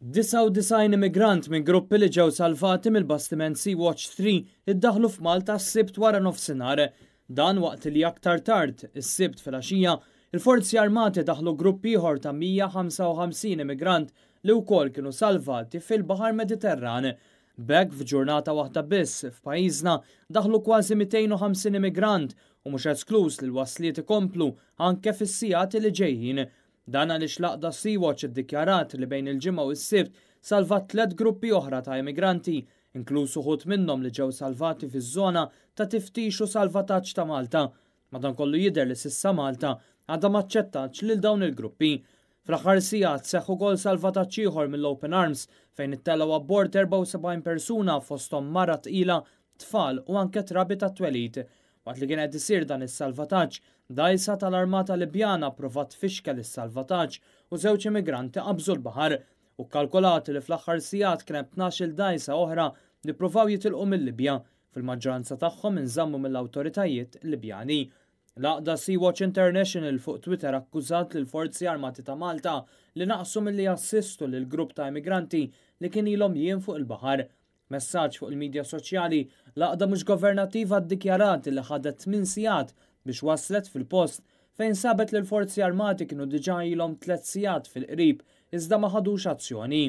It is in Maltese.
99 immigrant minn gruppi li ġew salvati mill-bastiment Sea-Watch 3 iddaħlu f'Malta s-Sibt wara nofsinhar. Dan waqt li aktar tard, is-Sibt filgħaxija, il-Forzi Armati daħlu grupp ieħor ta' 155 immigrant li wkoll kienu salvati fil-Baħar Mediterran. B'hekk f'ġurnata waħda biss f'pajjiżna daħlu kważi 250 immigrant u mhux eskluż li l-wasliet ikomplu anke fis-sigħat li ġejjin. Dan għaliex l-għaqda Sea-Watch iddikjarat li bejn il-Ġimgħa u s-Sibt salvat tliet gruppi oħra ta' immigranti, inkluż uħud minnhom li ġew salvati fiż-żona ta' tiftix u salvataġġ ta' Malta. Madankollu jidher li s'issa Malta għadha m'aċċettatx lil dawn il-gruppi. Fl-aħħar sigħat seħħ ukoll salvataġġ ieħor mill-Open Arms fejn ittellgħu abbord 74 persuna fosthom mara tqila, tfal u anke trabi tat-twelid. Waqt li kien qed isir dan is-salvataġġ, dgħajsa tal-Armata Libjana pprovat tfixkel is-salvataġġ u żewġ immigranti qabżu l-baħar. Hu kkalkulat li fl-aħħar sigħat kien hemm 12-il dgħajsa oħra li ppruvaw jitilqu mil-Libja, fil-maġġoranza tagħhom inżammu mill-awtoritajiet Libjani. L-għaqda Sea-Watch International fuq Twitter akkużat lill-Forzi Armati ta' Malta li naqsu milli jassistu lil grupp ta' immigranti li kien ilhom jiem fuq il-baħar. F'messaġġ fuq il-midja soċjali, l-għaqda mhux governattiva ddikjarat li ħadet tminn sigħat biex waslet fil-post fejn sabet li l-Forzi Armati kienu diġà ilhom tlett sigħat fil-qrib iżda ma ħadux azzjoni.